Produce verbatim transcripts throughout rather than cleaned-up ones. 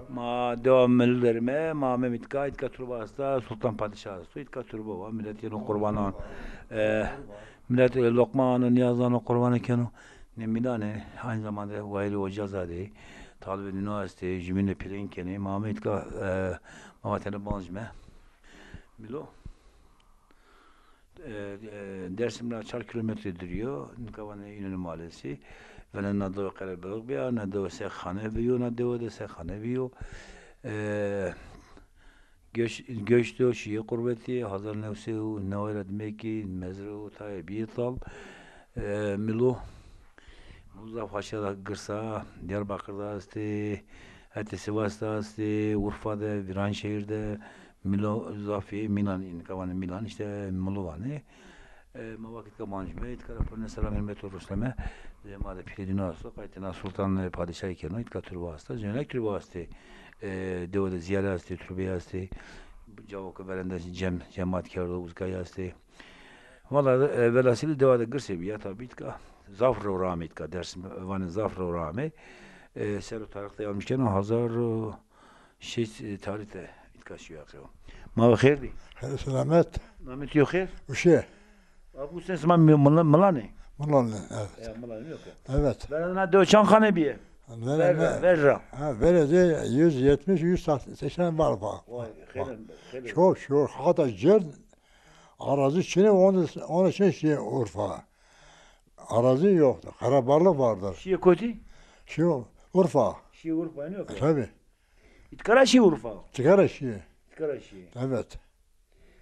Ma dewa Mil derime, ma ame îtka, îtka turba esta, Sultan Padîşah esto, îtka turba wa, milet yeno qurbanan, e, milet, e, loqma ano, nîyaz ano, qurbanê keno. Ne Milan ê, aynı zamanda wayîrê ocazade, talibê nîno estê, jumînê pîrên kenê, ma ame îtka, e, ma vatene bancime. Milo. E, e, Dersim ra çar kilometre dûrî yo, nika vanê Înonî Mahallesi. Vene na dewe qerebalix bîya, na dewe se xane bîyo, na dewe de se xane bîyo. E, göç, göç do şîyê qurbetî, hazar new sey û neway ra dime kî mezre û tayê bîyê tal. E, Milo, Milo zaf haşa da girsa, Diyarbakir de estê, hetê Sivas de estê, Urfa de, Viranşehir de, Milo zafî Milan, nika vanê Milan, îşte Milo vanê. E, ma vakit ka mancime, îtka ra purne selam hurmet û rusleme. E, ma de pîrê dîno esto, qaytê na sultan, e, padîşahî keno, îtka turba esta, zênek turba estê. E, dewe de zîyare estê, turbeyî estê. Cawo ke verende cem, cemat kerdo, uzgayî estê. Valla, e, velhasili dewa de girsê bîya, tabî îtka. Zaf rew ra amê îtka, Dersim, e, vanê zaf rew ra amê. E, ser o tarîx de yanlış keno, hazar û şeş, e, tarîx de îtka şîyo heqê o. Ma ve xêr dî. Xêr selamet. Namê to yo xêr? Uşe. Abi, sen sima mi-, Milan, Milan ê? Milan ê, evet. Ya, Milan ê, yok ya. Evet. Verê na dewe çand xane bîye? Verê, verê, verê ra. Ha, verê de yüz yetmiş, yüz seksen var bak. Vay, xeylê, xeylê. Çok, çok. Hatta cer arazi çinê, onu, onu için şey Urfa. Arazi yoktu. Karabalık vardır. Şîye kotî? Şey Urfa. Şîye Urfa, yok ya. Tabii. Îtkara şî Urfa? Îtkara şî. Îtkara şî. Evet.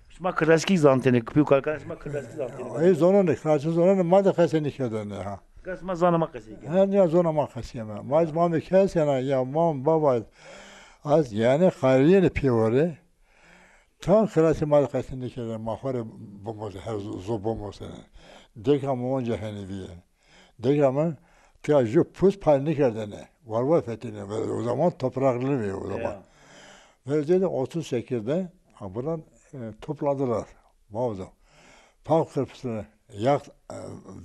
Şima kirdaskî zantêne, kipî û kalkan şima kirdaskî zantêne. Ey zonenê, kirdaskî zonenê, ma de qesê nêkerdêne ha. Kes ma zana ma qesey kerdêne. Ha, nîya zona ma qesey keme. Ma, ma mi kes kena ya, mam, baba, az yani xayrîyêne pêwere. Tam kirdaskî ma de qesê nêkerdêne, ma xo rê bimose, her zo, zo bimose. Deka mi onca henî bîye. Deka mi tiya ju pus pay nêkerdêne. War war fetêne. Ve o zaman topraklı ve o zaman. Ya. Ve dedi otuz sekizde ha, buradan, e, topladılar. Mauzo. Pav kırpısını yak, e,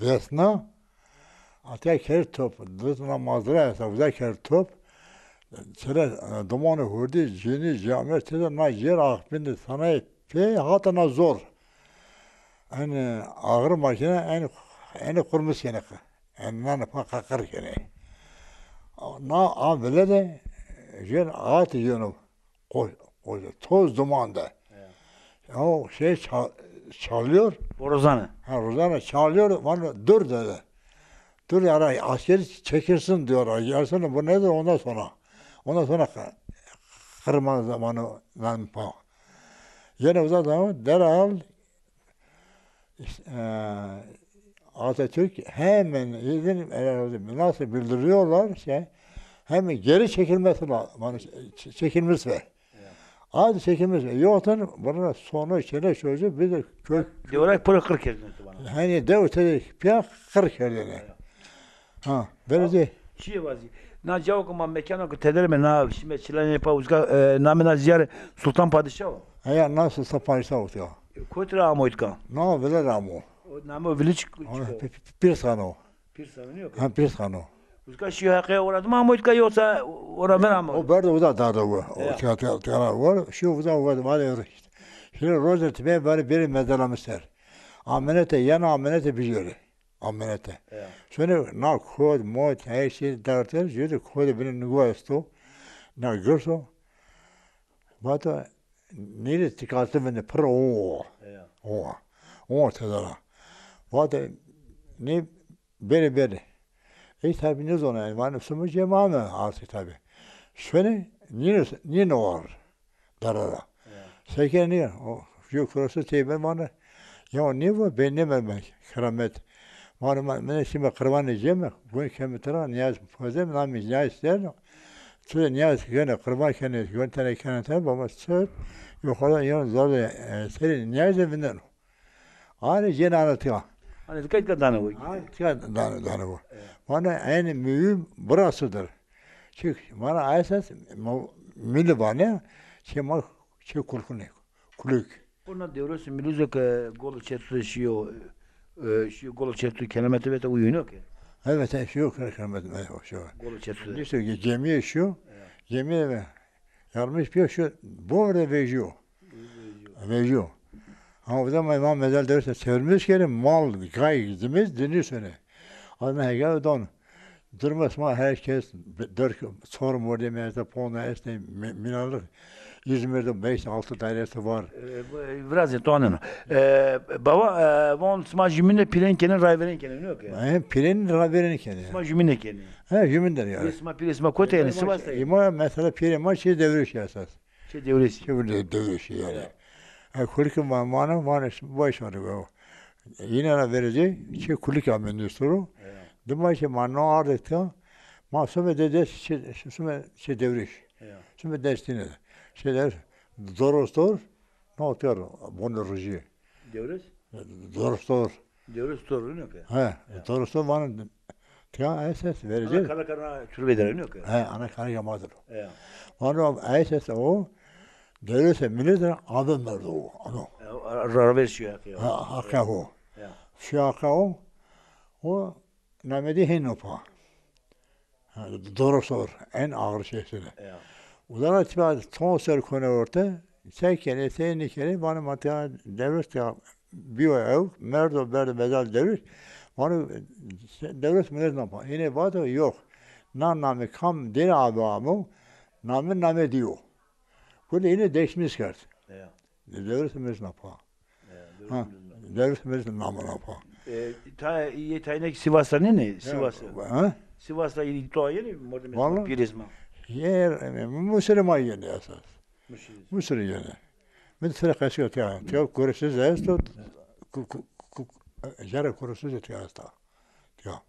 vesna. Atya ker top. Dızına mazra esa uza ker top. Çere, e, dumanı hurdi, cini, camir, teze na yer akbindi sanayı pê hata na zor. Enê ağır makine, enê, enê kurmis yenê. Enê nane pa kakır yenê. Na a bile de jen ağat yönüm. Ko, ko, toz duman de. Ya. O şey ça-, çalıyor. Borazanı. Ha, rozanı çalıyor. Bana dur dedi. Dur ya, asker çekilsin diyor. Gelsin bu nedir ondan sonra. Ondan sonra kı-, kırma zamanı ben pa. Yine o zaman derhal İşte, e, Atatürk hemen izin, e, nasıl bildiriyorlar şey, hemen geri çekilmesi lazım. Yani ç-, çekilmesi ve. Hadi çekilmesi ve. Yoksa burada sonu içine çocuğu bir de kök. Dewrek pırı kırk kerdin bana. Hani dev te piya kırk kerdin. Ha, böyle. Çiyê vazî. Na cawo ke ma mekano ke tederime na şime çilanê pa uzga, e, namê na zîyare Sultan Padîşah o. Heya, na Sultan Padîşah o ya. E, kotî ra amo îtka? Na vile ra amo. O namê o vili çik, çik o? Pîrskan o. Pîrskan yok. Ha, Pîrskan o. Uzga şîyo heqê ora dima amo îtka yoksa ora ver amo? O berdo uza dado. O tiya tiya tiya ora. Şîyo uza uza vale. Şimdi roze tibe vale beri mezela mi ser. Amenete yana amenete bijeri. Amenete. Ya. Sonra na kod, mod, her şey dağıtır. Jüri kodu bine nugo esto. Na gırso. Vata nere tikatı vine pırr o. Ya. O. O tedara. Vata ne beri beri. E tabi ne zona yani. Vane sumu cemame artık tabi. Sonra nere, nere var? Darara. Ya. Sekeni, o, ju kurası teybe mane. Ya ne bu? Ben ne ben, ben keramet. Mane, mane, mene şimdi kırbanı ceme. Bu kemi tera niyaz fazem, nami niyaz der. Tüle niyaz gene kırban kene, gön tane kene tane, baba sır. Yukarıdan yan zaten, e, seri niyaz evinden. Ani cenanı tiya. Ani dikkat dikkat dane bu. Ani tiya dane, dane bu. Evet. Bana en mühim burasıdır. Çi, bana esas ma-, mili bane, çi ma, çi kulkune, kulük. Ona devrosu miluzo ke Golo Çetu şiyo, e, şiyo Golo Çetu kelameti vete uyuno ke. Evet, evet, şiyo ke-, kelameti, evet, o şiyo. Golo Çetu. Neyse, ge-, gemiye şiyo, evet. Gemiye ve Yarmış piyo şu, bu arada vejyo. Vejyo. Ha, o zaman ma mezal derse çevirmiş kere mal, gay, zimiz, dini sene. Adına hege don. Durma sima herkes, dört, çor mordemê este, pona este, mi-, minalık. İzmir'de beş, altı dairesi var. E, bu, e, biraz da toneno. E, baba, e, von sima jümüne piren kene, rayveren kene, ne yok ya? Hem piren rayveren kene. Sima jümüne kene. He, jümünden yani. Sima pire sima kote yani, Sivas'ta. İma mesela pire ma şey devre şey esas. Şey devre şey. Şey bu de-, devre şey yani. Evet. Ha, kulki ma-, mana, mana baş var bu. Yine ara vereceği şey kulki amendüsturu. Evet. Dima şey ma no ardet ya. Ma sume de des şey, sume şey devriş. Evet. Sume destine. Şeyler, dorostor, no ter, bonde ruji. Devres? Dorostor. Devres tor, ne ki? He, evet. Dorostor bana ya, es, es, vereceği. Ana kara kara türbe der, ne ki? He, ana kara yamadır. Evet. Bana es, es o, Dewlete millet abi merdo o, ano. E, o, ra-, raver şu ya ki. Ha, haka o. Ya. Şu haka o, o namedi henopa. Ha, doğru sor, en ağır şeysini. Ya. Udara tipa ton ser kone orte, çek kere, seni kere, bana mata devlet ya, biyo ev, merdo berdo bedal devlet, bana devlet millet napa. Yine vato yok. Na name kam dine abi amo, name name diyor. Kule yine değişmiş kert. Ya. Devlet millet napa. Ya, ha, devlet millet napa. Devlet millet name napa. E, ta, yê taynek Sivas'ta ne ne? Ya, Sivas'ta. Ha? Sivas'ta yeni to yeni mordem. Vallahi. Pirizma. Yer, e, Mısır'ı ma yeni esas. Mısır. Mısır'ı yeni. Min sere qeşka tiya. Tiya kuresiz esto. Ku, ku, ku, jara kuresiz tiya esta. Tiya.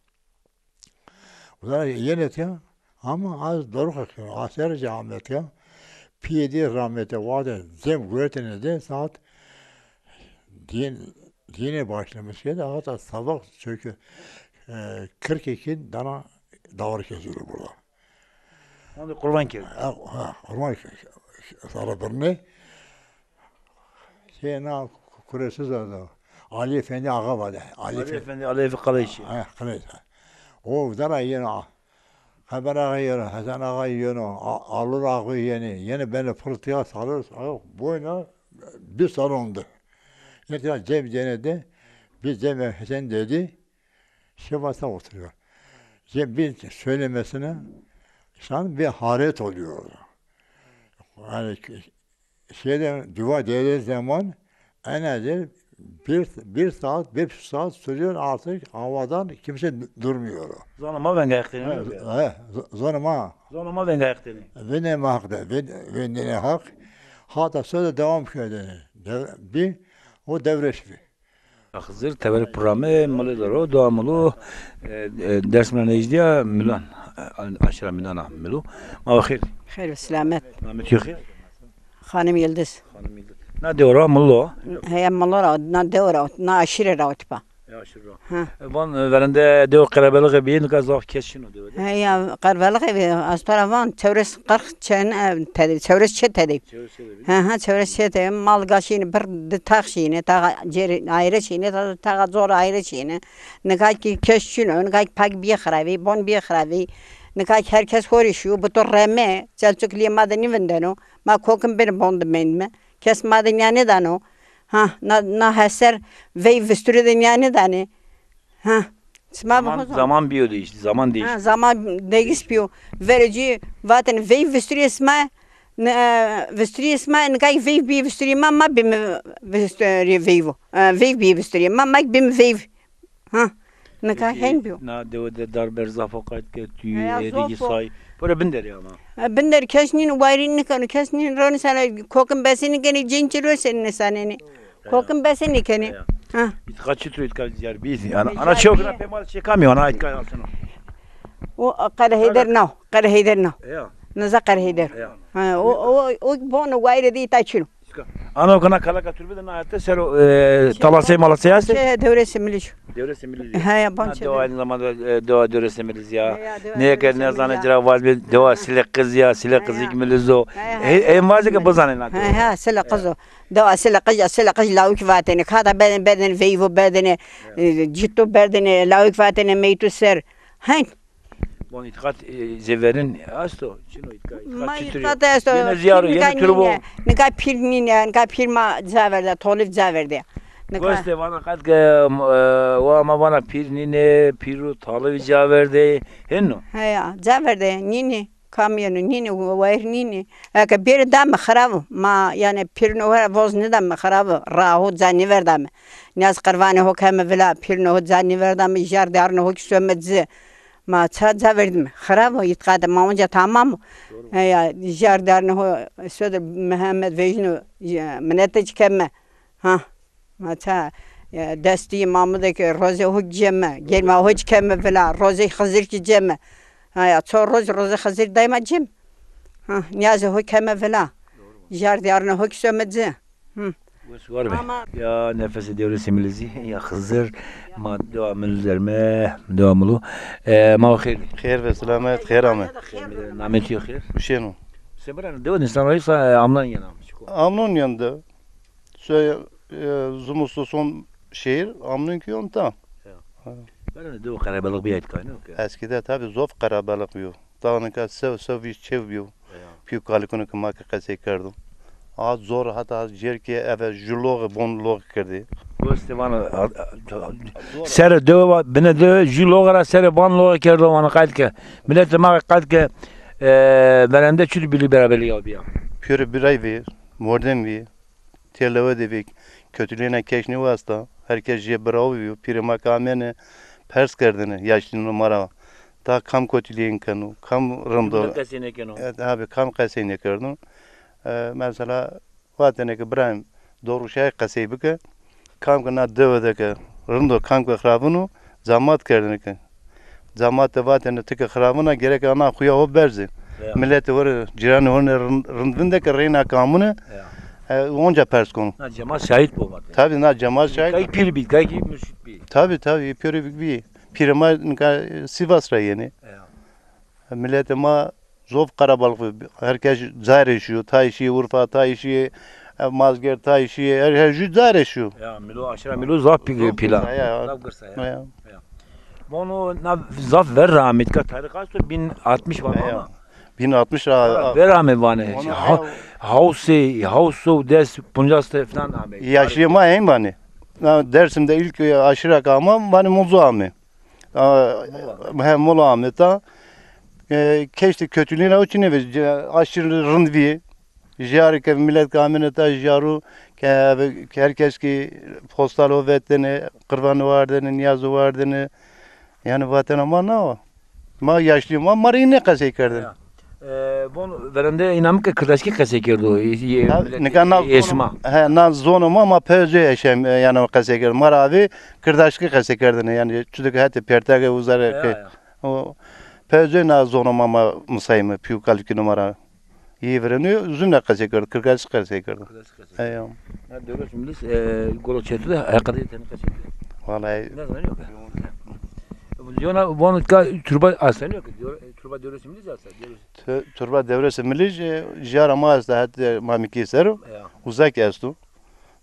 Uza yene tiya. Ama az doruxa kero. Aser ca amet ya. Piyedi rahmete vade zem guretene de saat din, dine başlamış ya da hatta sabah çünkü, e, kırk iki dana davar kesiyor burada. Onu da kurban kerdin. Ha, ha, kurban ke-, sara birine. Şey, na kuresiz adı. Ali Efendi Ağa vardı. Ali Ali Efendi. Efendi, Ali Efendi Kaleşi. Ha, Kaleşi. O dara yeno. Kamer Ağa yeno, Hasan Ağa yeno, A-, Alur Ağa yeni. Yeni beni fırtıya salır, salır. Boyuna bir salondu. Yeter Cem Cennet de, bir Cem Hasan dedi. Sivas'ta oturuyor. Şimdi bir söylemesine insan bir hararet oluyor. Yani ki-, şeyde dua dediği zaman en az bir, bir saat, bir buçuk saat sürüyor artık havadan kimse du-, durmuyor. Zona ma venga yaqteni. He, he, z-, zona ma. Zona ma venga yaqteni. Vene ma haqda, ven-, vendene hak. Hatta sözde devam kerdene. Dev-, bir, o devreş bir. Xizir, teberê programê Milî de ro, dowa Milû, e, e, Dêrsim ra nejdîya Milan, e, aşîra Milan a Milû. Ma xêr. Xêr û selamet. Namê to xêr? Xanim Yildiz. Xanim Yildiz. Na dew ra Milû? Heya Milû ra, na dew ra, na aşîre ra tipa. Ya aşîre ra. Ha. E, van, e, verende dew qerebelixê bî, nika zaf kes şino dewe de. Heya qerebelixê bî, ez to ra van, çewres qirx çen, e, tede, çewres çe tede. Çewres çe tede. Ha, ha, çewres çe tede. Mal gaşîne, bir di tax şîne, taxa cêr ayrı şîne, ta-, taxa zor ayrı şîne. Nika ki kes şino, nika ki pak bîye xirabî, bon bîye xirabî. Nika ki her kes xo rê şîyo, bi to reme, Selçukliye ma de nîvindeno. Ma kokim bin bon de mendme. Kes ma de nîya nêdano. Ha, na, na heser vey visturî de nîya nêdanê. Ha. Sima zaman, zaman bîyo de işte, zaman değişti. Ha, zaman degis bîyo. Verê cî vatene vey visturî sima, ne, e, visturî sima, nika vey bî visturî ma, ma bîme visturî veyvo. E, vey bî visturî ma, ma bîme veyv. Ha. Nika hên bîyo. Na dewe de darber zaf o qayt ke tu êdî say. Pore binderî ama. Ha, binder kes nîn wayrî nîkeno, kes nîn ronî sene, kokim besî nîkenî, cin çi ro seni nêsanenî. Kokim besî nîkenî. Ya. Ha. Îtka çitur îtka ziyar bî. Ana, ana çew kena pê ma çê kamî, ana îtka altino. O Qere Heyder naw, Qere Heyder naw. Ya. Niza Qere Heyder. Ya. Ha, o, o, o bono wayre de îta çino. Ana kena kalaka türbe de na erte ser o, e, talasey malasey ast. Şey, Dewresê Milî. Dewresê Milî. Ha, ya, ban şey. Dewa aynı zamanda, e, dewa Dewresê Milî ya. Ne ke nezane cira vaz bi dewa Sile Qiz ya, Sile Qizik Milî zo. He, he, vazê ke bizanê na. He, he, Sile Qiz o. Dewa Sile Qiz ya, Sile Qiz lawik vatene. Kada berdene, berdene veyvo, berdene, e, cito berdene, lawik vatene meytu ser. Hen. Bon, îtîqat, e, zêverin esto? Çin o îtîqat? Îtîqat Ma çitur îtîqat esto. Yine ziyaro, yine turbo. Nika pîr nîne, nika pîr ma ca verde, tolif ca verde. Nika Goste vana qet ke, e, wa ma vana pîr nîne, pîr û talivî ca verde. Heno? Heya, ca verde, nîne. Kam yeno nîne, wayir nîne. Eke bêrê dame xirab o. Ma, yanî, pîrino ho ra voz nidame xirab o. Ra ho ca nêverdame. Nîyaz qirvanê ho keme vila, pîrino ho ca nêverdame, jar diyarino ho kî some ci. Ma ça ca verdime. Xirab o, îtîqatê ma onca tamam o. Heya, jar diyarino ho sodir Mihemed vejîno, minete ci keme. Ha. Ma ça, e, destî Mamûde ke rozê ho ceme, gelma ho keme vila, rozê Xizir kî ceme. Ha ya, ço roj rozê Xizir dayma cem. Ha, nîyazê ho keme vila. Jar diyarine ho kî some ci. Hı. Wes war be. Ama Ya nefesê Dewrêsê Milî zî, ya Xizir, ma dewa Milî derme, dewa Milu. E, ma xêr. Xêr ve selamet, xêr ame. Namê to xêr? Hüseyin o. Semra, dewa însan oysa, e, amnan yena. Amnon yanında. Sö-, e, zimusto son şehir, amnon ki onta. Ya. Ha. Bere de o qerebalix bîya îtîqat, no ke? Eskide tabi zof qerebalix bîyo. Dağ nika sew sew vî çew bîyo. Ya. Pîyo kalikûnê ke ma ke qesey kerdo. A zor hata cêr ki eve ju loğe von loğe kerdî. Goste vana, a, a, sere dewe va-, bine dewe ju loğe ra sere van loğe kerdo vana qayt ke. Miletê ma qayt ke, e, verende çuti birlî beraberlî ya bîya. Pîyorê biray vî, mordem vî. Têlewe de vî, kötülüğüne keş nêwasta. Herkes jê birawo bîyo. Pîrê ma ke amêne, pers kerdêne yaşlîno ma ra. Ta kam kötülüğün keno, kam rind o. Kim qesey nêkeno. Evet, abi, kam qesey nêkerdo. E, mesela, vatêne ke Îbrahîm, doğru şey qesey bike. Kam ke na dewe de ke rind o, kam ke xirabin o, camat kerdêne ke. Camat de vatêne ti ke xirabin a, gerek ana xuya ho berzê. Ya. Miletê ho rê, cîranê ho rê rind, rind vinde ke reyna ke amune, ya, e, onca pers kono. Na cemat şahit bo vatêne. Tabi, na cemat şahit. Kay pîr bî, kay kî murşid bî. Tabi, tabi, pîr bî. Pîrê ma nika Sivas ra yenê. Ya. Miletê ma zof qerebalix bi. Herkes ca rê şîyo, tay şîyê Urfa, tay şîyê, e, Mazgirt, tay şîyê, her, her jû ca rê şîyo. Ya, Milo, aşîra Milo zaf pî-, pîl a. Ya, ya. Zaf girs a ya. Ya. Ya. Vano na zaf ver ra amê, tika tarîx esto, bin altmış vano ama. Bin altmış ra. Ha, ver amê vanê. Vano ha-, ya. Hawsê, hawso des, puncas de falan amê. Yaşlîyê ma hên vanê. Na Dersim de ilk, e, aşîra ke ama, vanê Mozo amê. A, he, Mola amê ta. E, keştê kötülüğüne o çinê ve, ce-, aşırı rind vî. Jiyarê ke milet ke amêne ta jiyaru ke, ke herkes ki postal o vetêne, qirvan wardêne, niyaz wardêne. Yanî vatena ma na o. Ma yaşlî ma, ma rê nê qesey kerdêne. Ya. E, von verende înamî ke kirdaşkî qesey kerdo, e, e, ha, milet, nika na, e, zono, esma. He, na zono ma, ma peyozê eşem, e, yanî qesey kerdo. Ma ra avê kirdaşkî qesey kerdêne, yanî çudik hetê pertege uzare ke. Ya, ya. O, peyozê na zono ma, ma misayme, pîyo kalikîno ma ra. Yê virênî zûne qesey kerdo, kirdaşkî qesey kerdo. Kirdaşkî qesey kerdo. Eyo. Na Dewrêsê Milî, e, golo çetu de, heqetê tenê qesey kerdo. Vallahi. Ne zaman yok. Yona von ka turba aslen yok. Diyor, e, turba Dewrêsê Milî zaten. Dewrêsê Tu-, turba Dewrêsê Milî, e, jiyara ma esta, het, e, Mamikî ser o. Ya. Uzak esto.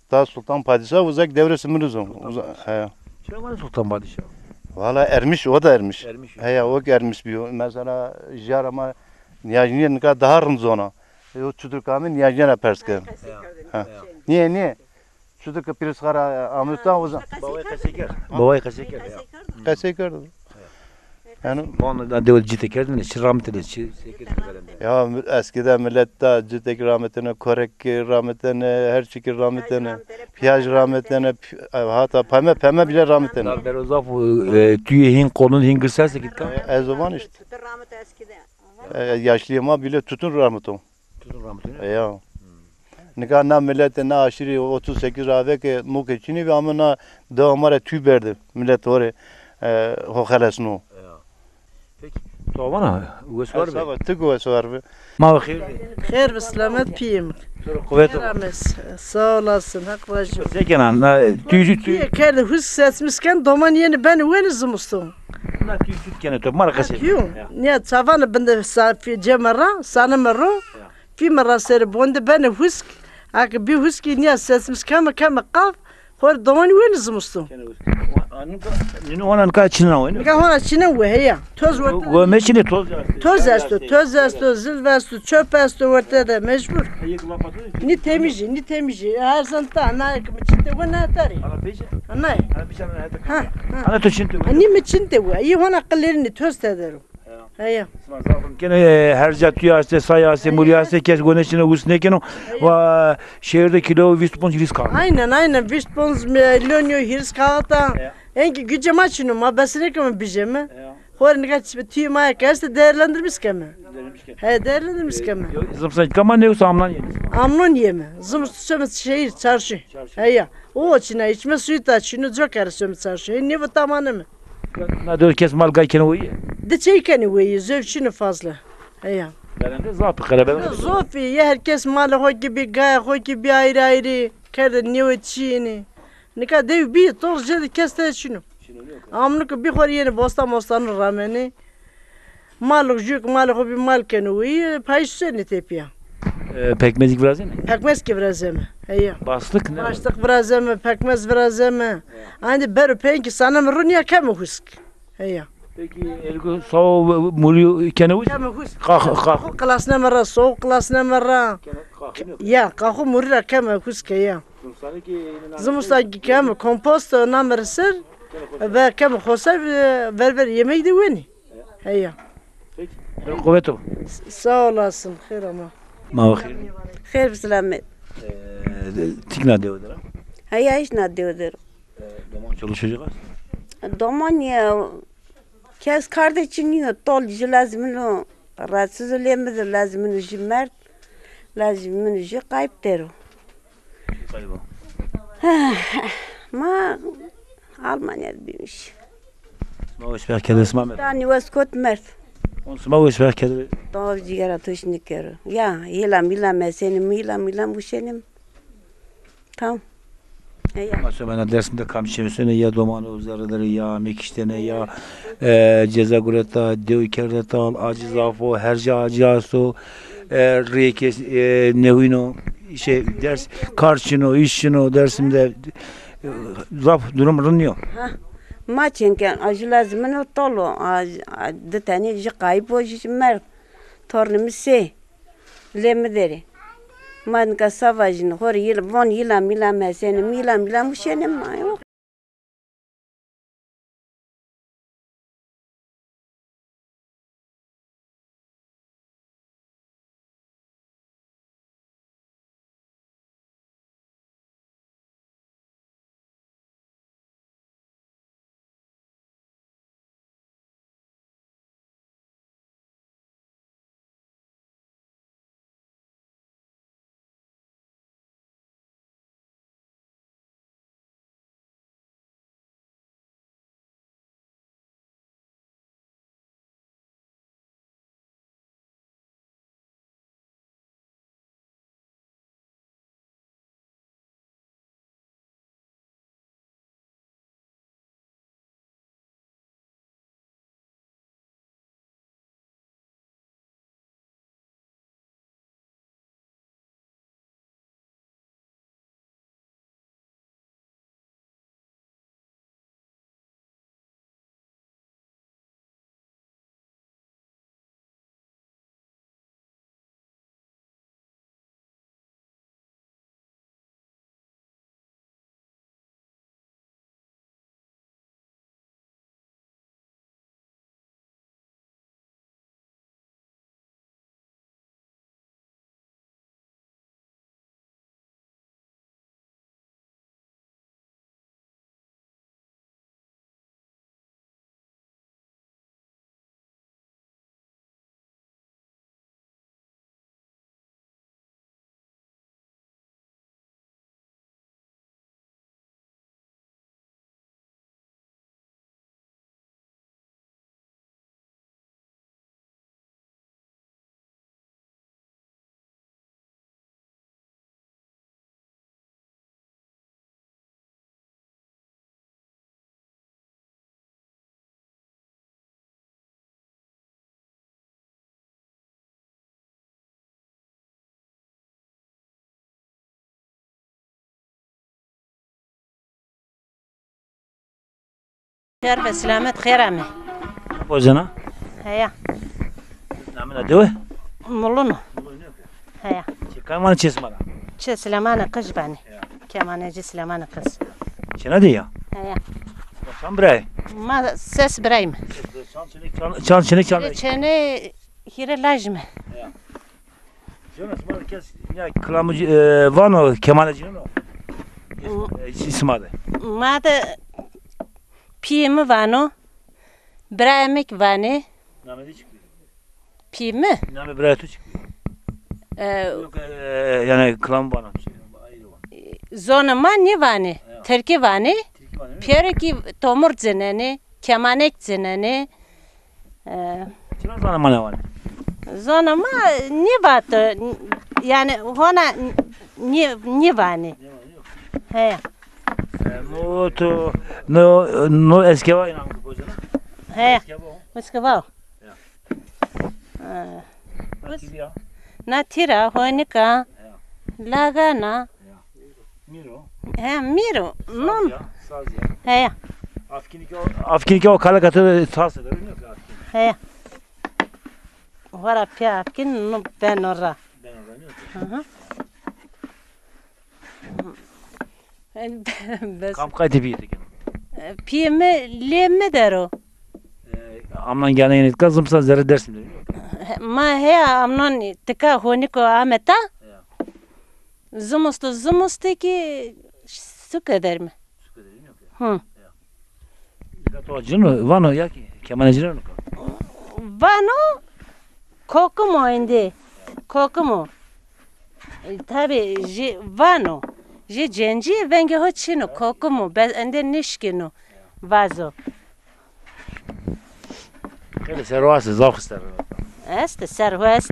Ta Sultan Padîşah uzak Dewrêsê Milî zon. Sultan Uza-, Padîşah. He. Çira vanê Sultan Padîşah? Valla Ermiş, o da Ermiş. Ermiş. He ya, o ki Ermiş bîyo. Mesela jiyara ma Niyajnîye nika daha rind zona. E, o çutur kame Niyajnîye ra pers ke. Ya. Ha. Ya. Nîye, nîye? Çutur ke pîrîsxara amê ta uza. Bawayê qesey kerd. Bawayê qesey kerd. Ya. Qesey kerd. Yanî. Von da dewe cite kerdêne, çi ramitêne, çi sekir verende. Ya, eskide milet da cite kî ramitêne, korek kî ramitêne, her çî kî ramitêne, piyaj ramitêne, pi-, hata peme, peme bile ramitêne. Dar bero zaf, e, tüyê hîn, qolun hîn girsese git ka. E, ez o van îşte. E, yaşlîyê ma bile tutun ramito. Tutun ramito, ne? E, ya. Hmm. Nika na miletê, na aşîrî otuz sekiz ra ave ke nokê çinî bî, ama na dewa ma ra tüy berde. Milet ho rê, e, ho xelesno. Ya. Peki, to vana, wes war be? Sağ ol, ti wes war be. Ma xêr be. Xêr ve selamet pîyê mi. To rê quwet. Xêr ames. Sağ olasın, Hak razı olsun. Se kena, na, tüy, tüy. Pîyê kerde husk sesmis ken, doman yenî benî wenî zimiston. Na tüy çut kenê to, ma ra qesey. Tüy. Ya. Nîya çavanê binde sa-, fî-, ceme ra, sanime ro, ya, fîme ra serê bonde benê husk. Eke bî huskî nîya sesmiş keme, keme qaf, Xor domanî wenî zimiston. Nîno hona nika çîna wenî. Nika hona çîna we heya. Toz werte. We meçîne toz. Toz esto, toz esto, zilf esto, çöp esto werte de mecbur. Nî temîjî, nî temîjî. Her zan ta, na ki mi çîn te we na tarî. Ana pêşe? Ana. Ana pêşe ana hete. Ha, ha. Ana to çîn te we. Nî mi çîn te we. Î hona qilêrînî toz tedero. Heya. Sima zaf rind keno, e, her ca tûya estê, saya estê, murîya estê, kes gone çîne us nêkeno. Wa şehir de kîlo vîst ponc hîris kaxit. Aynen, aynen, vîst ponc milyon yo hîris kaxit a. Heya. Enkî güce ma çîno, ma bes nêkeme bijeme. Heya. Xo rê nika çi-, tûyê ma ke estê değerlendirmiş keme. Değerlendirmiş keme. He, değerlendirmiş keme. Yo, zimistan kama ne usa amnan yeme. Amnon yeme. Zimistan some şehir, çarşı. Çarşı. Heya. O çîna, içme suyu ta çîno, coka rê some çarşı. He, nêbo tamaneme. Na dewe kes mal gay keno weyî? Di çey kenî weyî, zewf çîno fazla. Heya. Berende zaf bi qerebere. Zaf î, ya her kes malê xo kî bî, gayê xo kî bî ayrı ayrı. Kerde nêwe çîyênî. Nika dew bî, toz jê de kes tede çîno. Amnû ki bî xo rê yenê bostan mostan ramenê. Malê jû ki malê xo bî mal kenê weyî, payîz senê tepîya. E, pekmezî kî virazenê? Pekmez kî virazeme, heya. Bastik ne? Bastik virazeme, pekmez virazeme. Heya. Andî bero peyên kî saneme rinîya keme husk. Heya. Peki, elgo sawo murî kenê husk? Keme husk. Qax-, qax-. Qaxo qilasneme ra, soğuk qilasneme ra. Keme qaxo. Ya, qaxo murî ra keme husk, heya. Zimistan kî keme komposto name ra ser ve keme xoser, e, ver ver yemek de wenî. Heya. Peki. Qüvvet o. S-, sağ olasın, xêr ama. Ma xêr. Xêr bi selamet. E, tikna dewe dera? Heya, hiç na dewe dera. E, doman çoluk çocuk? Doman ya, kes kardeşi nîyo, tol jü lazimino, rahatsız o, lê mi de lazimino jü merd, lazimino jü kayıp dero. Kayıp o. Ma Almanya de bîmiş. Sima weş bexkede, sima me. Tani wes kot merd. On sima weş bexkede. Tav cîgera to şinî kero. Ya, hîlam hîlam mesenim, hîlam hîlam uşenim. Tamam. E, ya. Ma şomena Dersim de kam çemisene ya domano zerre dere ya mekiştene ya, e, ceza gureta, dew kerdeta, acî zaf o, her ca acî asto, e, rê kes, e, nehuyno, şey, ders, kar çino, iş çino, Dersim de, e, zaf durum rind nîyo. Ha, ma çenken, a jü lazimino tol o, a, a, di tenê jü kayıp o, jü merd, tornê mi sê. Lê mi derê. Ma nika sa vajîne, xo rê yîl-, von yîlam mîlam mesenê, mîlam mîlam uşenê ma yo. Xêr ve selamet, xêr ame. Bozena? Heya. Namena dewe? Mulunu. Heya. Çi kaymanê çi sima ra? Çi Silemanê Qij banê. Heya. Kemaneci Silemanê Qij. Çina de ya? Heya. Çan biray? Ma ses birayım. Çan çinik çan, çan çinik çan. Çene hire lajme. Heya. Jonas, ma kes ya kilamı, e, vano, kemaneci no? E, sima de. Ma de piyê mi vano, birayê mi kî vanê. Namê de çik bi? Piyê mi? Namê birayê tu çik bi? E, Yok, e, yani kilam vano. Zonê ma nêvanê. Ya. Tirkî vanê. Tirkî vanê. Pêro kî tomur cinenê, kemanek cinenê. E, Çira zana ma nêvanê? Zona ma nêvato, yani hona nê, nêvanê. He. E, no to, no, no eskeva inan ki bozena? He. Eskeva o? Eskeva o. Ya. E, Na tîr ya? Na tîra, honika, Ya. Lagana. Ya. Mîro. He, mîro. Non. Saz ya, saz ya. He. Afkînî ke o, afkînî ke o kale katı saz eder, bilmiyor ki afkînî. He. Hora pîya afkîn no ben ora. Ben ora, bilmiyor ki. Hı hı. Bes. Kam qaytê pîyê ti keno? Pîyê mi lê mi der o. E, amnan gene yeni tika zimstan zerre Dersim der. Ma heya amnan tika honiko ameta. Ya. Zumustu, zumustu ki suke der mi? Suke der mi? Hı. Ya. Nika to cino, vano ya ki, kemane cino ka? Vano kokumo indi. Kokumo. E, tabi, jê vano. Jê cencî vengê ho çin o, kokumo. Be, ende nişkino. Vazo. Xeylê serro est, zaf xi serro est. Est, serro est.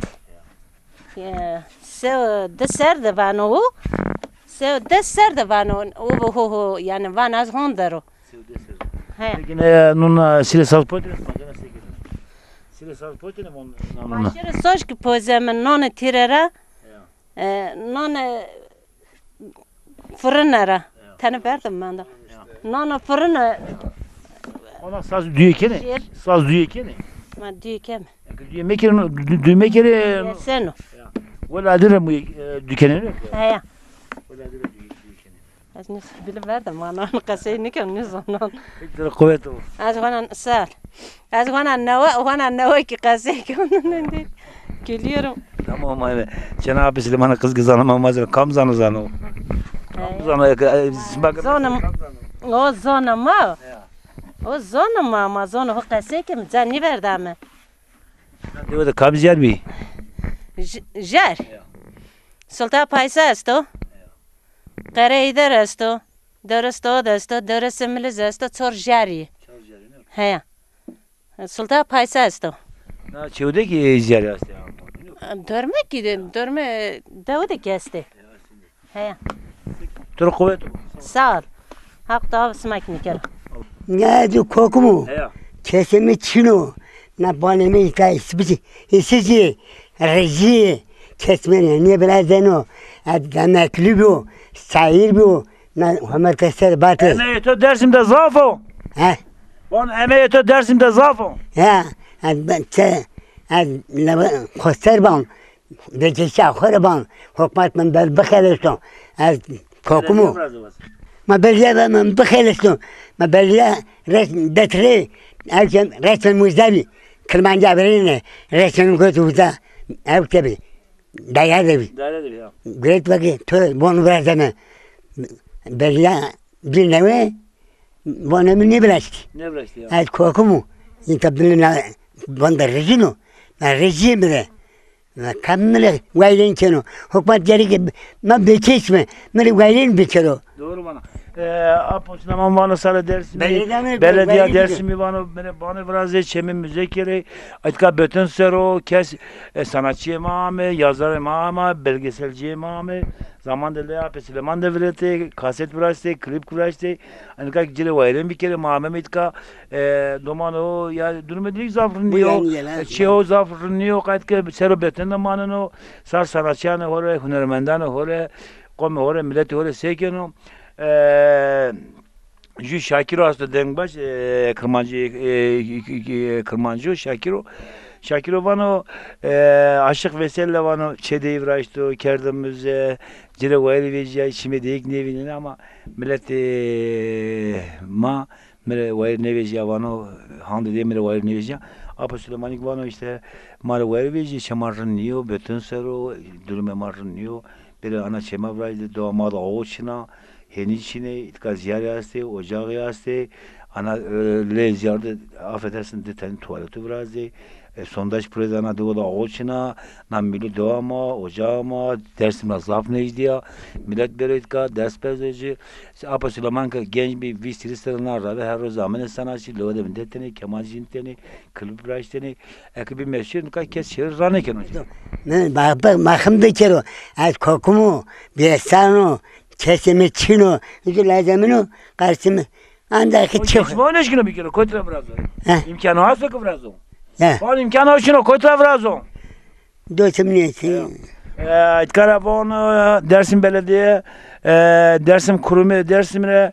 Ya, sew di ser de vano o. Sew di ser de vano o, ho, ho, yani van az hon der o. Sew di ser. He. Peki ne, nun, e, sile saz potine, macera se gidin. Sile saz potine, mon, macera soj ki pozeme none tire ra. Ya. E, none fırına ra. Ya. Tene verdim ben de. Ya. None fırına. Ona saz düye kene. Saz düye kene. Ma düye keme. Eke düye mekere, dü-, düye mekere. Yeseno. Ya. Wela dire mu, e, dükene ne? He ya. Wela dire düye, düye kene. Ez nî bile verdim, anan qesey nikem, nîzonan. Pek de kuvvet o. Ez hona sağ ol. Ez hona newe, hona newe ki qesey kemnun indi. Gülüyorum. Tamam abi. Cenab-ı Süleyman'ın kız kızanı mamazı kam zanı zanı o. Kam zanı, e, e, bak, zonum, kam zanı? O zonum o. Ya. O zonum ama zonum o qesey kim can nî verdame. Dewe de kam jer bî? J-, jer. Ya. Sultan Paysa esto. Ya. Qere Eyder esto. Dere Stod esto. Dere Similiz esto. Çor jer î. Çor jer î, ne? Heya. Sultan Paysa esto. Na çewde ki jer est ya. Dorme ki de, dorme dewe de ki estê. Heya. Tu rê quwet bo. Sağ ol. Haq tawa bi sima kî nîkero. Ne di kokumu? Heya. Kesê mi çin o. Na banê mi îta îsbicî, îsicî, rejî, kes mi nê, nêvirazeno. Ez emeklî bîyo, saîr bîyo. Na hema ke ser bate. Emeyê to Dersim de zaf o. He? Von emeyê to Dersim de zaf o. Ya, ez ben çe, ez lebe xoser ban. Vecîşa xo rê ban, hukmat min ber bixelesno. Ez kokum o. Ma belediye ver min bixelesno. Ma belediye res-, detre, ew ke resmen muzde bî. Kirmanca verêne, resmen got uza. Ew ke bî. Daire de bî. Daire de bî, ya. Guret vekî, to bon virazeme. Belediye bir newe, vana mi nêviraştî. Nêviraştî, ya. Ez kokum o. Înta bile na, vanda rejîno. Na rejîye mi de. Na kam mi rê wayîrên keno. Hukmat gereke ma bêkeş me. Mi rê wayîrên bikero. Doğru vana. E, apo çina ma vano sare Dersimî. Belediye mi, belediye Dersimî vano, bene, bane virazê çemê müze kerê. Etka bütün sero kes, e, sanatçiyê ma ame, yazarê ma ame, belgeselciyê ma ame. Zaman de lê apê Silêman de viretê, kaset viraştê, klîp viraştê. Enika kî ci rê wayîrên bikerê, ma ameme îtka, e, domano ya durumê dilî zaf rind nîyo, çê ho zaf rind nîyo, qayt ke sero beten de maneno, sar sanatçiyanê ho rê, hunermendanê ho rê, qomê ho rê, miletê ho rê sey keno. E, Ju Şakiro esto dengbaş, e, Kirmancî, e, e, e, Kirmancî o Şakiro. Şakiro vano, e, Aşiq Veysel de vano, çê dey viraşto, kerdo muze, ci rê wayîr vejîya, çimê deyîk nêvînenê ama milet, e, ma, mi rê wayîr nêvejîya vano, hande de mi rê wayîr nêvejîya. Apo Silêmanî kî vano îşte ma rê wayîr vejîya, çê ma rind nîyo, beton ser o, durumê ma rind nîyo. Bêrê ana çê ma virajî de, dewa ma de awo çin a, hênî çin ê, îtka zîyarî estê, ocaxî estê, ana, e, lê zîyar de, affedersin, di tenî tuwaletu virazê, e, sondaj purê de ana dewa de awo çin a, na mîlû dewa ma, ocaxa ma, Dêrsim ra zaf nêjdî ya, milet bêro îtka, dest berdo ci. Apo Silêman ke genc bî, vîst hîris serre na ravê, her roz amenê sena çî, lewe de vindetenê, keman jînitenê, klîp viraştenê. Eke bî meşhur, nika kes şêrî ranêkeno. Mi, ma, ma, ma xim bikero. Ez kokim o, bêsan o, kesê mi çin o. Ju lazê min o, qarşî mi. Anda ki çi. Kes ma nêşkino bikero, kotî ra virazo? He. Îmkano esto ki virazo? He. Van îmkano çin o, kotî ra virazo? Dostum nêsî. E, îtkara von, e, Dêrsim Belediye, e, Dêrsim Kurumê Dêrsim rê,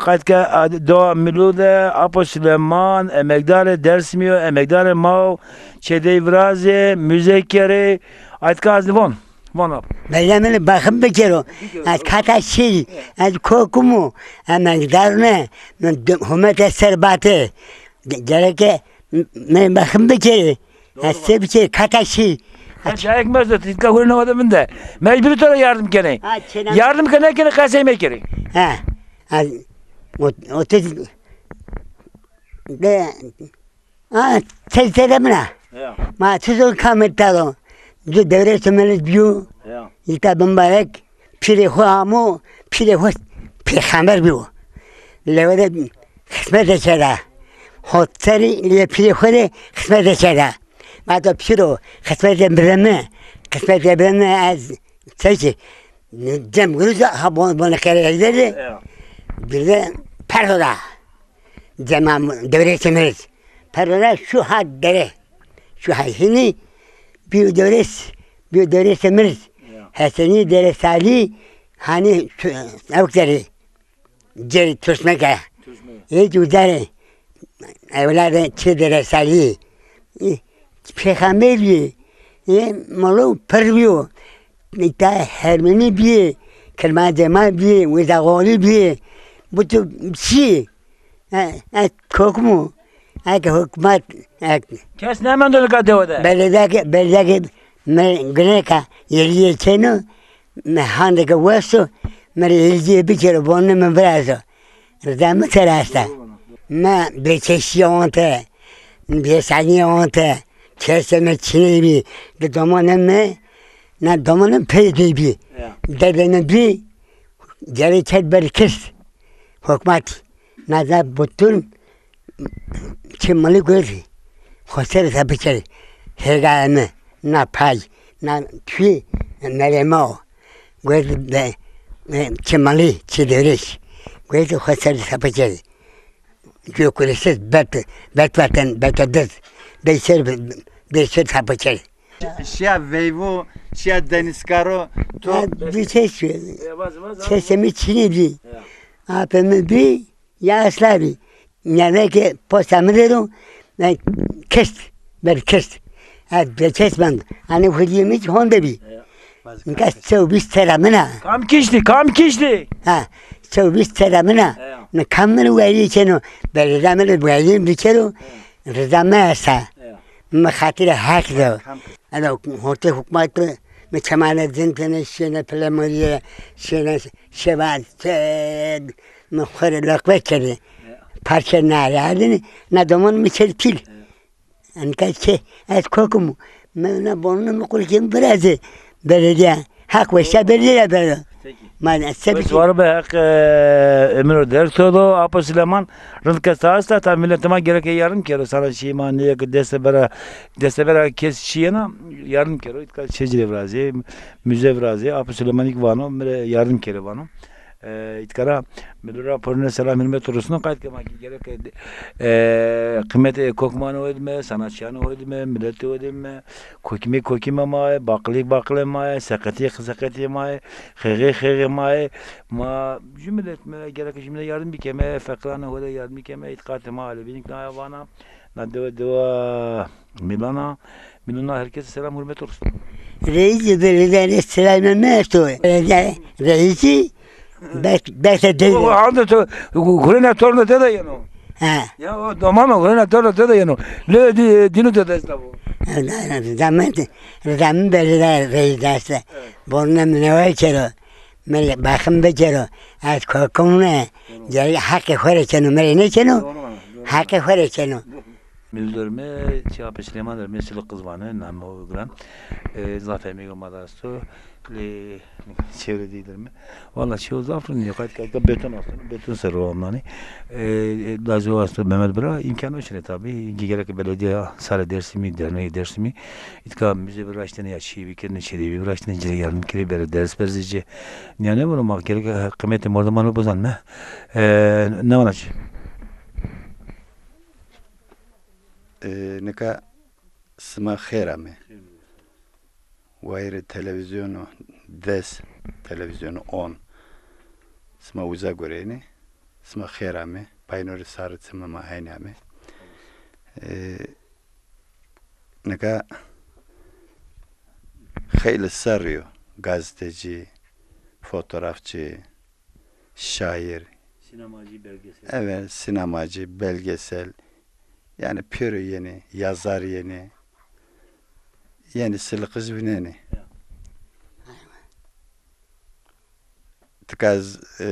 qayt ke, e, dewa Mîlû de, Apo Silêman, emekdarê Dêrsimî yo, emekdarê ma o, çê dey virazê, muze kerê, aytka ez von, von ap. Belediye mi baxim bikero. Ez kata şî, ez kokim o, emekdar ne, mi d-, hûmete ser bate. Ge-, gereke m-, me-, mexim bikerê. Doğru. Ez se bikerê, kata şî. Ha, cayek mezde, îtka hurê newa de vinde. Mecburî to ra yardim kenê. Ha, çêna. Yardim ke nêkenê, qesey mekerê. Ha. Ha, o, o te de, ha, te, te de mina. Ya. Ma tu zon kamê taro. Ju dewrê to melet biyo. Ya. Îta bimbarek. Pîrê xo amo, pîrê xo pêxember bîyo. Lewe de xismete kerda. Hot serrî lê pîrê xo rê xismete kerda. Ma to pîro xismete bireme, xismete bireme ez çekî. Cem guruz ha bon, bon xere egzeri. Ya. Bir de perdo da. Cema dewrê çemiz. Perdo da şu ha dere. Şu ha hini. Bir dewrês, bir dewrêsê mi rê. Ya. Hesenî Dere Salî, hanî tu-, ewk derê. Cerî Tuşmeke. Tuşmeke. Ê tu derê. Ewladê çi Dere Salî. Ê, pêxember bî. Ê, molo pir bîyo. Îta Hermenî bî. Kirmancê ma bî. Wîza Xolî bî. Bu tu çi? E, e, kokmu? Eke hukmat, e, kes nêmendo nika dewe de. Belediye ke, belediye ke mi gineka yelîye keno, mi hande ke westo, mi rê yelîye bikero, bonê mi virazo. Rida mi ser esta. Mi bêçeşîye onte, bêsanîye onte, kesê mi çinê bî, di domanê mi, na domanê mi pey de bî. Ya. Dedê mi bî, gerek kerd ber kist. Hukmat. Na da butun çi milî guretî. Xo ser sa bikerî. Hêgayê mi, na pay, na tûyê merê ma o. Guretî be, be, çi milî, çi dewrês. Guretî xo ser sa bikerî. Gök kuresiz, bet, bet vaten, bet diz. Bey ser, bey ser sa bikerî. Şiya veyvo, şiya denizkaro, to. Ha, bir şey söyleyeyim. E, vaz, vaz, vaz. Sesimi çini bir. Ya. Apemi bir, yaşlı bir. Nerede ki posta mı dedim, ben kest, ben kest. Ha, bir kest ben. Hani hürriyemiz honda bir. Ya. Nika çewbîst serra min a. Kam kiştî, kam kiştî? Ha, çewbîst serra min a. Ya. Mi kam mi rê werî keno, belediye mi rê werî bikero, rida mi esta. Ya. Mi xatirê Heq de. Kam kiştî? Eno, hortê hukmat de, mi çemane zintene, şêne pilemorîye, şêne şeva, se-, mi xo rê loqve kerdî. Ya. Parçe nare ardini, na doman mi kerd pîl. Ya. Enka ki ez kokim, mi na bonunê mi qulkê mi virazê belediye. Heq weşa belediye ra bero. Peki. Ma ez se bikerî. Waro be, Heq, e, ömür derto do, Apo Silêman, rind kes esta, ta miletê ma gereke yardim kero, sana şî ma nêke deste bera, deste bera kes şîyena, yardim kero, îtka çê ci rê virazê, muze virazê, Apo Silêmanî kî vano, mi rê yardim kerê vano. E, îtkara milû ra porine selam hurmet rusno qayt ke ma ki gerek e, e, qîmetê kokmanê ho dime, sanatçîyanê ho dime, miletê ho dime, kokîmê kokîme ma yê, baqilî baqilê ma yê, seqetî seqetî ma yê, xêxî xêxî ma yê. Ma jü milet me gerek jü milet yardim bikeme, feqiranê ho de yardim bikeme, îtqatê ma alevînik naya vana. Na dewe dewa Mîlana, Mîlana herkese selam hurmet olsun. Reîsî belediye selamê mi esto. Belediye reîsî bes bes de. O anda to gurena torna de de yeno. Ha. Ya o domano gurena torna de de yeno. Le di dinu de de estavo. Zaman zaman belediye reîs deste. Borna mineway kero. Mele baxim bikero. Ez kokum ne. Geri haqê xo rê keno, mi rê nêkeno. Haqê xo rê keno. Mildor mi, çi Apê Silêman der mi, Silo Qizvane, name o giran. E, zaf emego ma da esto. Lê çewre dî der mi. Valla çew zaf rind, qayt qayt beton asto, beton ser o amnanî. E, e, lazê o asto Mehmet Bira, îmkan o çine tabî. Gerek belediye sarê Dêrsimî, dernegê Dêrsimî. Îtka müze viraştene ya çî bikerine, çêdî viraştene, ci rê yardim kerê, bere ders berzê ci. Nîya nêvano ma gerek qîmetê mordeman bozan ne. E, ne vana çi? E, nika sima xêr ame. Wayirê televîzyonu des, televîzyonu on. Sima uza gureyenê. Sima xêr ame. Paynorê sarê çimê ma heynî ame. E, nika xeylê serrî yo. Gazetecî, fotoğrafçı, şair. Sinemacı, belgesel. Evet, sinemacı, belgesel. Yanî pêro yenê, yazar yenê. Yenê siliqiz vînenê. Ya. Tika ez, e,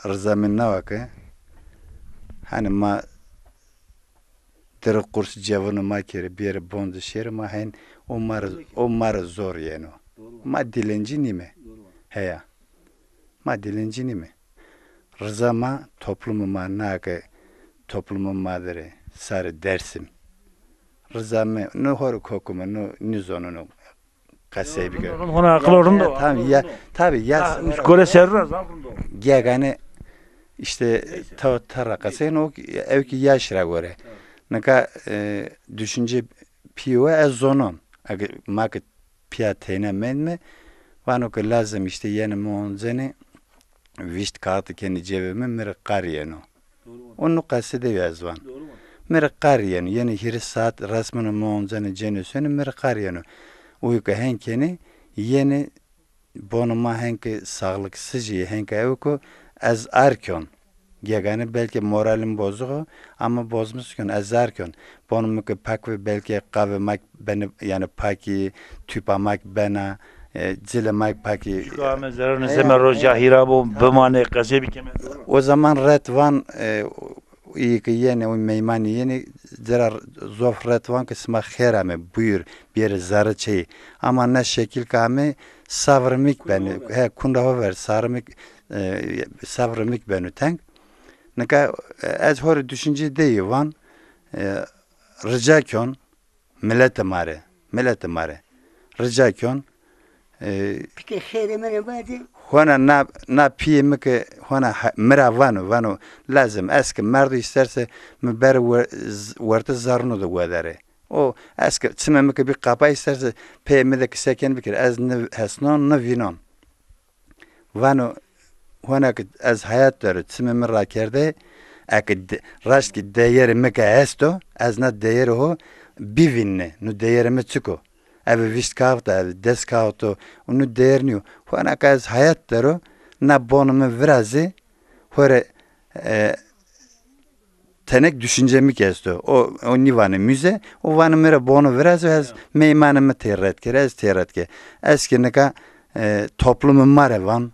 riza mi nawa ke, hani ma diri qurs cevunê ma kerê, bêrê bon di şêrê ma hen, o ma rê, o ma rê zor yeno. Ma dilencî nîme. Heya. Ma dilencî nîme. Riza ma, toplumê ma na ke, toplumê ma dirê, sarê Dersim. Riza mi, no ho rê kokume, no nîzonuno qesey bike. Rind o, rind, hona aqilo rind o. Tabi ya, tabi ya. Gore serra zaf rind o. Gegane işte ta, ta ra qesey no, ew ki yaş ra gore. Nika, e, düşünce pîyo ez zonon. Ege ma ke pîya teyna mendme, vano ke lazim işte yenê mi oncenê, vîşt kaxitî kenê cebê mi, mi rê qar yeno. O no qesê de yo ez van. Mi rê qar yeno. Yenê hîris saat resmino mi oncenê cenê sonê, mi rê qar yeno. Uyo ke hen kenê, yenê bonê ma hen ke saxliksizî, hen ke ew ko ez ar kyon. Gegane belkî moralî mi bozuk o, ama bozmuşken ez ar kyon. Bonê mi ke pak ve belkî qavê ma bene, yanî pakî, tûpa ma bena, e, cilê ma pakî. Çuka ame zerrê nêseme, roja hîra bo, bimanê, qesey bikeme. O zaman ret van, e, îyê ke yenê, o meymanî yenê, ci ra zof ret van ke sima xêr ame, buyur, bêrê zerrê çeyî. Ama na şekil ke ame, savrê mi kî benê, he, kunda ho ver, sarê mi kî, e, savrê mi kî beno teng. Nika, e, ez ho rê düşüncê de yî van, e, rica kyon, miletê ma rê, miletê ma rê rica kyon, e, pîkê xêrê mi rê vajê. Hona na, na pîyê mi ke hona ha, mi ra vano, vano lazim ez ke merdo îsterse mi ber wer-, z-, wertê zerrûno de wederê. O ez ke çimê mi ke bî qapa îsterse peyê mi de qise ken bikir, ez nêhesnon, nêvînon. Vano, hona ke ez heyat der o, çimê mi rakerde, eke de, raşt ke deyerê mi ke esto, ez na deyerê ho bivînne, no deyerê mi çik o? Eve vîşt kaxit a, eve des kaxit o, no deyer nîyo. Hona ke ez heyat der o, na bonê mi virazê, ho rê, e, tenek düşüncê mi kî esto. O, o nîvanê müze, o vanê mi rê bono virazê, ez meymanê mi tey ret kerê, ez tey ret ke. Ez kî nika, e, toplumê ma rê van.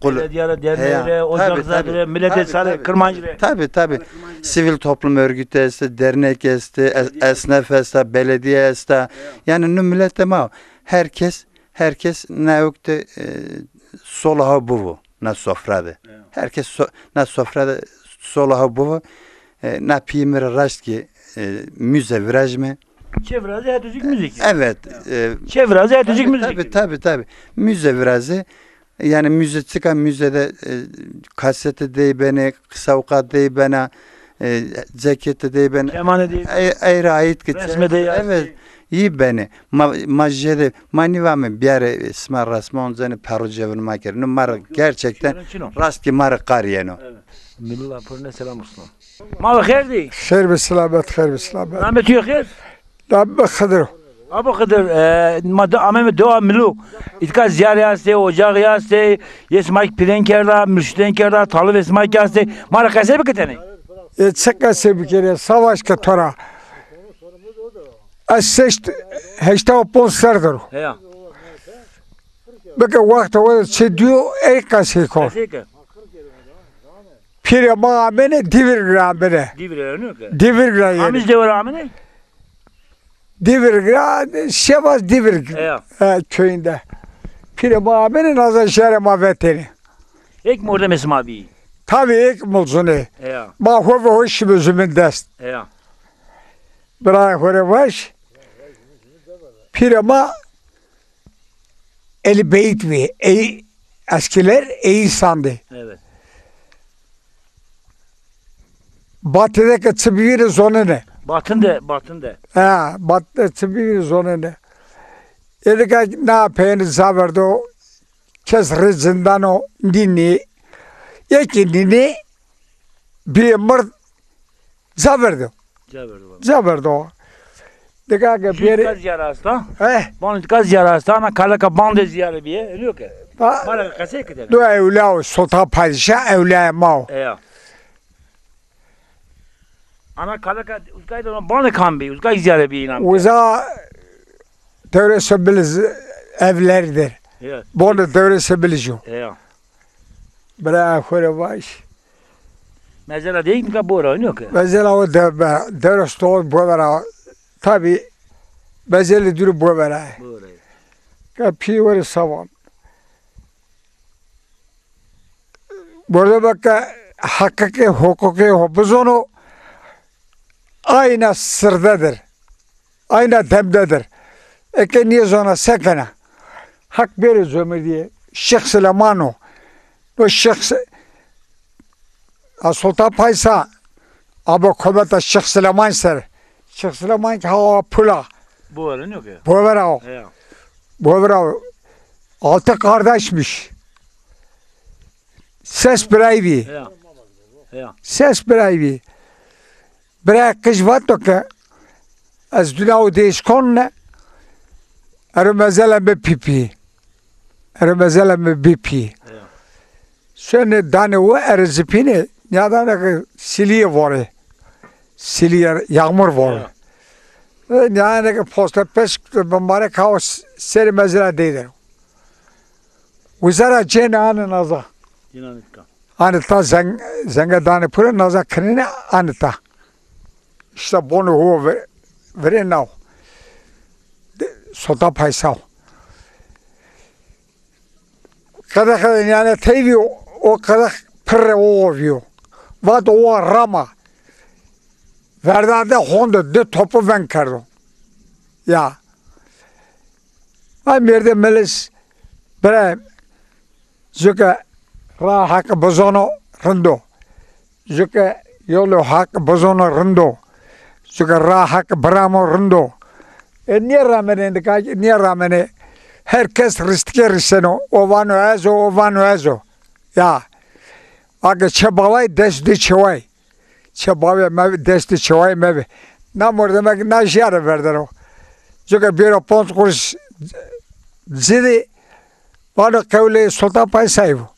Qul-, belediye rê, dernege rê, ocak zade rê, miletê sarê Kirmanc rê. Tabi, tabi. Sivil toplum örgütü este, dernek este, es-, esnaf esta, belediye esta. Yanî no miletê ma, her kes, her kes na ewk de, e, sola ho bivo. Na sofra de. Ya. Her kes so-, na sofra de sola ho bivo. E, na pîyê mi rê raşt kî, e, müze virajme. Çê virazê hetocik müze kî. Evet. Ya. E, çê virazê hetocik müze kî. Tabi, tabi, tabi. Müze virazê. Yanî müze, çika müzede, e, kasete dey benê, sewqa dey bena, e, cekete dey benê. Kemanê dey benê. Ey, ey ra ait ki. Resme dey ait. Evet, iyi benê. Ma, ma jede, ma nîvame biyare sima resme oncenê perro cevin ma kere. No ma ra gerçekten rast ki ma ra qar yeno. Evet. Milli Laporine selam olsun. Ma bi xêr dî. Xêr bi selamet, xêr bi selamet. Namê tu yo xêr? Namê mi Xidir o. Abo Xidir, e, ma de ameme dewa Milo. Îtka ziyarê astê, ocaxî astê, yê sima kî pîrên kerda, murşîdên kerda, talibê sima kî astê. Ma ra qesey bike tenê. E, çi qesey bikerê, savaş ke to ra. Ez şeşt, heşta û ponc ser der o. Heya. Bike wexta we de çi dîyo, ey qesey ko. Qesey ke. Pîrê ma amêne, Dîvirg ra amêne. Dîvirg ra, ne ke? Dîvirg ra yenê. Amîz dewe ra amêne? Dîvirg ra, Şevaz Dîvirg, heya, e, köyünde. Pîrê ma amêne, naza şarê ma vetêne. Êk mordemê sima bî? Tabi, êk mulzunê. Heya. Ma ho ve ho şîme zumîn dest. Heya. Birayê ho rê vaj. Pîrê ma Eli Beyit bî. Ey, eskiler eyi sandı. Evet. Batı de ke çi bivîrî zonene. Batın de, batın de. Ha, Batı de çi bivîrî zonene. Êdî ke na peyêne ca verdo, kes rê cindano nînî. Ê kî nînî, bîyê mird, ca verdo. Ca verdo. Ca verdo. Nika ke bêrê. Îtka ziyare asta? Eh? Bano îtka ziyare asta, ana kaleka bande ziyare bîye, eno ke? Ha. Ma ra qesey ke tenê. Do ewla o, Sultan Padîşah ewlaya ma o. Eya. Ana kaleka, uzgay de bande kam bî, uzgay ziyare bîye înan. Uza Dewrê Sebiliz evlerdir. Evet. Bano Dewrê Sebiliz o. Eya. Bira xo rê vaj. Mezela de nika bora, ino ke? Mezela o de, be, Dewrê Stoğu bovera. Tabi, mezelê dûrî bovera. Bovera. Ka pî were savan. Burada baka hakkı, hukuki ho bizono, ayna sırdedir. Ayna demdedir. Eke nêzona se kena? Hak bêrê comerdîye. Şêx Silêman o. No Şêx Si-, a Sultan Paysa, abo kometa Şêx Silêman ser. Şêx Silêman ki hawa pula. Bovera, ne ke? Bovera o. Ya. Bovera o. Altı kardeşmiş. Ses biray bî. Ya. Ya. Ses biray bî. Birayê qij vato ke ez duna û dêş kon ne, ero mezela mi pîpî. Ero mezela mi bîpî. Ya. Şonê danê we, ero zipînê, nîyadane ke silîye vorê. Silîye, yağmur vorê. Ya. E, nîyadane ke poste pes, bimare kao s-, serê mezela dey der o. Uza ra cêne anê naza. Cêne anê tika. Anê ta zeng-, zenge danê pure, naza kinêne anê ta. İşte bonê ho ve-, verê nao. De, Sultan Paysa o. Qedexe de nîyane tey vîyo, o qedex pirrê owa vîyo. Vato owa rama. Verda de honde, di topu veng kerdo. Ya. Ay mêrdê milis, bira, ju ke raa Heqî bizono rind o. Ju ke yolê Heqî bizono rind o. Ju ke raa Heqî biramo rind o. E, nêramenê nika, nêramenê. Her kes rîstike rîseno. O vano ez o, o vano ez o. Ya. Ake çê baway dest di çeway. Çê bawê mevî, destê çewayê mevî. Na mordemek na jîyare verdero. Cuke bêro ponc quruş ci dî, vano qewlê Sultan Paysayî bo.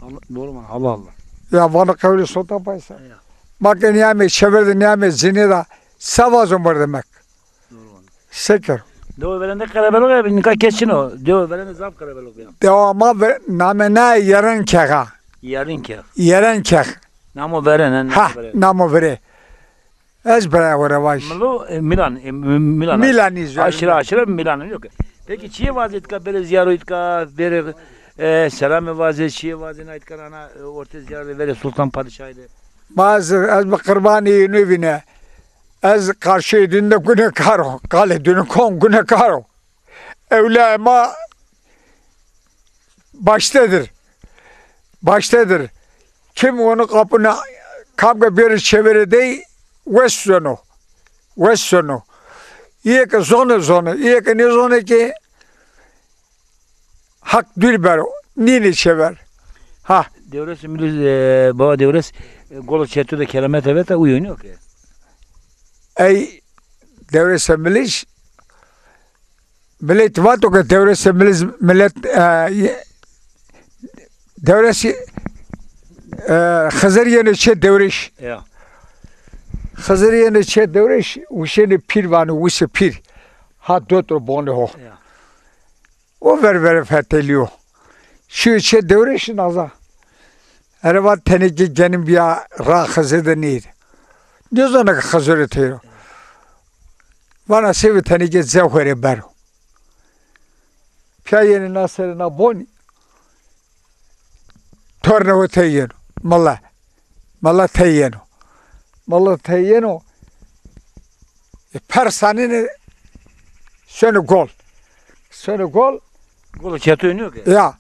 Allah, doğru mu? Allah Allah. Ya vano qewlê Sultan Paysayî. Ya. Ma ke nîyamê çêver de, nîyamê cinî de, se vazo mordemek. Se kero? Dewa verende qerebelix ya, nika kes çin o. Dewa verende zaf qerebelix ya. Dewa ma ve-, name na Yeren Kexa. Yeren Kex. Yeren Kex. Namo veren, he, namo veren. Ha, namo vere. Ez bira were vaj. Milo, e, Milan, e, Mi-, Milan. Milanî zor. Aşire aşire Milan yok. Peki çiye vazê tika bere ziyaro tika bere, e, selame vazê, çiye vazê na tika ana, e, orte ziyaro vere Sultan Padişahî de. Ma ez, ez bi qirbanê ênû vîne. Ez qarşê dîn de gunekar o. Qalê dîn kon gunekar o. Ewlaya ma Baştedir. Baştedir. Kim onu kapına, kam ke bêro çêverê dey, wes sono. Wes sono. Îyê ke zonê, zonê. Îyê ke nêzonê kî, Haq dûr bero, nînê çêver. Ha. Dewres Milîz, e, baba Dewres, e, golo çetu de keramet eve ta uyo nîyo ke. Ey, Dewres Milîz, milet vato ke Dewres Milîz, milet, e, ye-, Dewres, e, Xizir yeno çê Dewrêş. Ya. Xizir yeno çê Dewrêş, wişêne pîr vano, wisê pîr. Ha dot ro bonê ho. Ya. O ver vere fetelîyo. Şîyo çê Dewrêşî naza. Ere va tenêkê genim bîya ra Xizir de nêde. Nêzana ke Xizir o teyro. Vana sêvê tenêkê cewherê bero. Pîya yenê na serê na bonî. Tornê ho tey yeno. Mila. Mila tey yeno. Mila tey yeno. E, per sanêne sonê gol. Sonê gol. Golo çetu nîyo ke. Ya.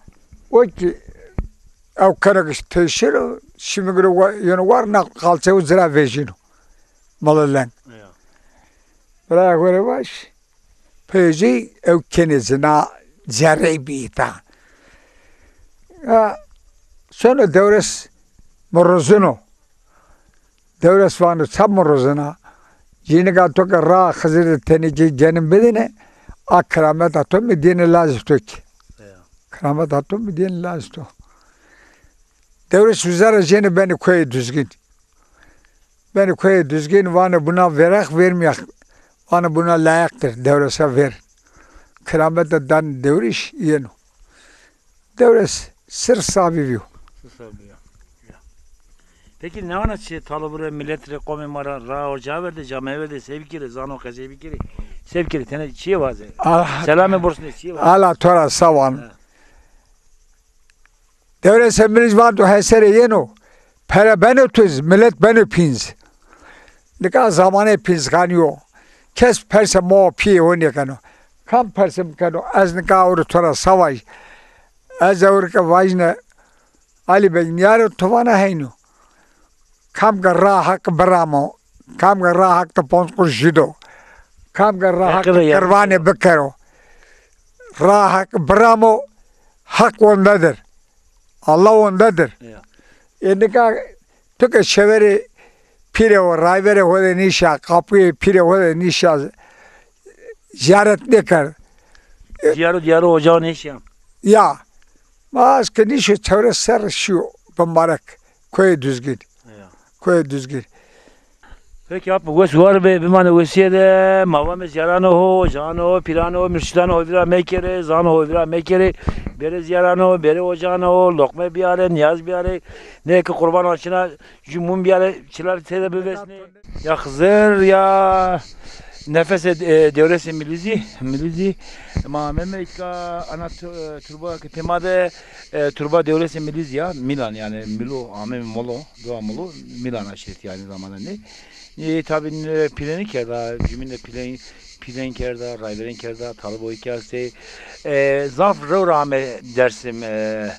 O kî ew keno ke tey şiro, şîme giro wa-, yeno war na qalçe û ci ra vejîno. Mila leng. Ya. Bira gore baş. Peycî ew kenê ci na cerrey bî îta. Ya, sono Dewres mirozino. Dewres vano ça mirozina? Cînika to ke ra Xizir de tenêkê genim bidêne, a kirameta to mi dêne lajê to kî. Ya. Kirameta to mi dêne lajê to. Dewres uza ra cêne benê koyê Duzgin. Benê koyê Duzgin, vanê buna veraq vermîya. Vanê buna layiqtir, Dewresa ver. Kiramete dan Dewrêş yeno. Dewres sir sabî bîyo. Sir sabî ya. Ya. Peki ne vana çi talibure, milet rê, qomê ma ra, ra ocağa verde, cameye verde, se bikerê, zano qesey bikerê, se bikerê, tenê çiyê vaze? Ah. Selamê bursnê, çiyê vaze? Ala to ra sawan. Ha. Dewrêsê Milîz vanto heserê yeno, pere beno tiz, milet beno pînc. Nika zamanê pînc kanî yo. Kes persê ma û pîyê ho nêkeno. Kam persê mi keno, ez nika ewro to ra sa vaj. Ez ewro ke vajîne, Alî Beg nîyaro, to vana heyno. Kam ke ra Haq biramo, kam ke ra Haq de ponc quruş jû do, kam ke ra Haq de qirvanê bikero. Ra Haq biramo, Haq wendedir. Allah wendedir. Ya. E nika tu ke çeverê pîrê ho, rayverê ho de nîşa, qapuyê pîrê ho de nîşa, zîyaret nêkerd. Diyaro diyaro ocağa nêşîya. Ya. Ma ez ke nîşo çewres serre şîyo bimbarek koyê Duzgin. Ya. Koyê Duzgin. Peki abi, wes war be, bimane wesîye de, ma vame zîyarano ho, ocağano ho, pîrano ho, murşîdano ho vîra mekerê, zano ho vîra mekerê, bêrê zîyarano ho, bêrê ocağano ho, loqme bîyarê, nîyaz bîyarê, nê ke qurban açina, jû mum bîyarê, çilar têde bivesnê. Ya Xizir ya nefesê, e, Dewrêsê Milîzî, Milîzî. Ma ameme îtka ana tu-, e, turba ke pê ma de, e, turba Dewrêsê Milîzî ya, Mîlan yanî, Mîlo, ameme Molo, Doğa Molo, Mîlan aşîretî aynı zamanda ne. E, tabi, e, pîlenî kerda, cumîne pîlen, pîlen kerda, rayverên kerda, taliboyî kerdê. E, zaf rew ra ame Dersim, e,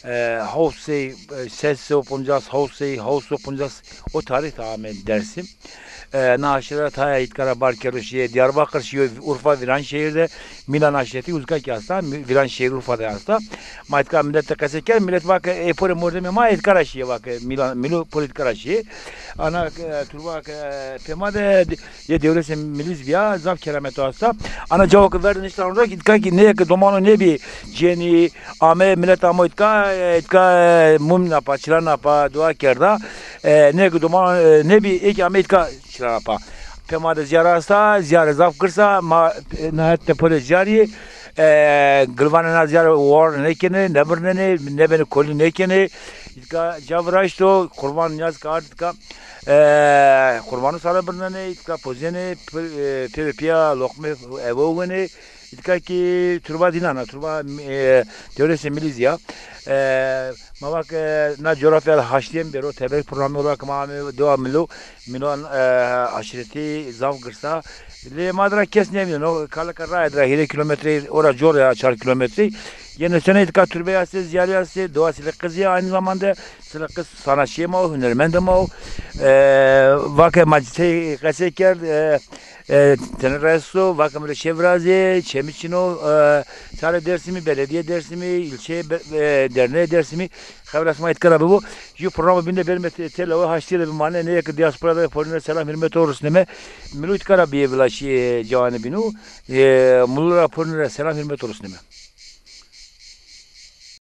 e, hewt sey, e, ses sey û poncas, hewt sey, hewt sey û poncas o tarîh de ame Dersim. E, na aşîret haya îtka ra bar kerdo şîye Diyarbakir, şîyo Urfa, Viranşehir de, Mîlan aşîretî uzka kî esta, Mi-, Viranşehir Urfa de esta. Ma îtka milet de qese kerd, milet va ke, e, porê mordemê ma îtka ra şîye, va ke Mîlan, Mîlo porê îtka ra şîye. Ana, e, turba ke, e, pê ma de, Yê Dewrêsê Milîz bîya, zaf kerameto esta. Ana cawo ke verde nişta ro ra kî, îtka kî nê ke domano nêbî, cênî ame, milet amo îtka, e, îtka, e, mum napa, çila napa, dua kerda. E, nê ke domano, e, nêbî, ê kî ame îtka çila napa. Pê ma de zîyare esta, zîyare zaf girs a, ma, e, nihayet de porê zîyarî, e, gilvanê na zîyare war nêkenê, nêbirnenê, nêbenê kolî nêkenê. Îtka ca viraşto, qurban nîyaz ke ard îtka. E, qurbanu sare birnenê, îtka pozênê, pê-, e, pê ve pîya loqmê evo wenê. Îtka kî turba dînan a, turba, e, Dewrêsê Milîzî ya. E, ma va ke na coğrafya de haştîyen bêro, teberîk programî olarak ma ame Doğa Mîlo, Mîlan, e, aşîretî zaf girs a. Lê ma de ra kes nêvîno, no kaleka raye de ra hîrê kîlometre, ora cor ya, çar kîlometre. Yeni sene itka türbe yastı, ziyari yastı, dua sili kızı aynı zamanda. Sili kız sanatçı ma o, hünermend ma o. E, vake ma citey qesey kerd, e, e, tene resto, vake mire şevrazi, çemi çino, e, çare Dersimi, belediye Dersimi, ilçe be- e, derneği Dersimi, xevras ma itka ra bibo. Ju programa binde berme te- tela o haştiye de bimane, ne ki diaspora de porine selam hürmet olsun deme. Milu itka ra biye bilaşi, e, cevani binu, e, mulu ra porine selam hürmet olsun deme.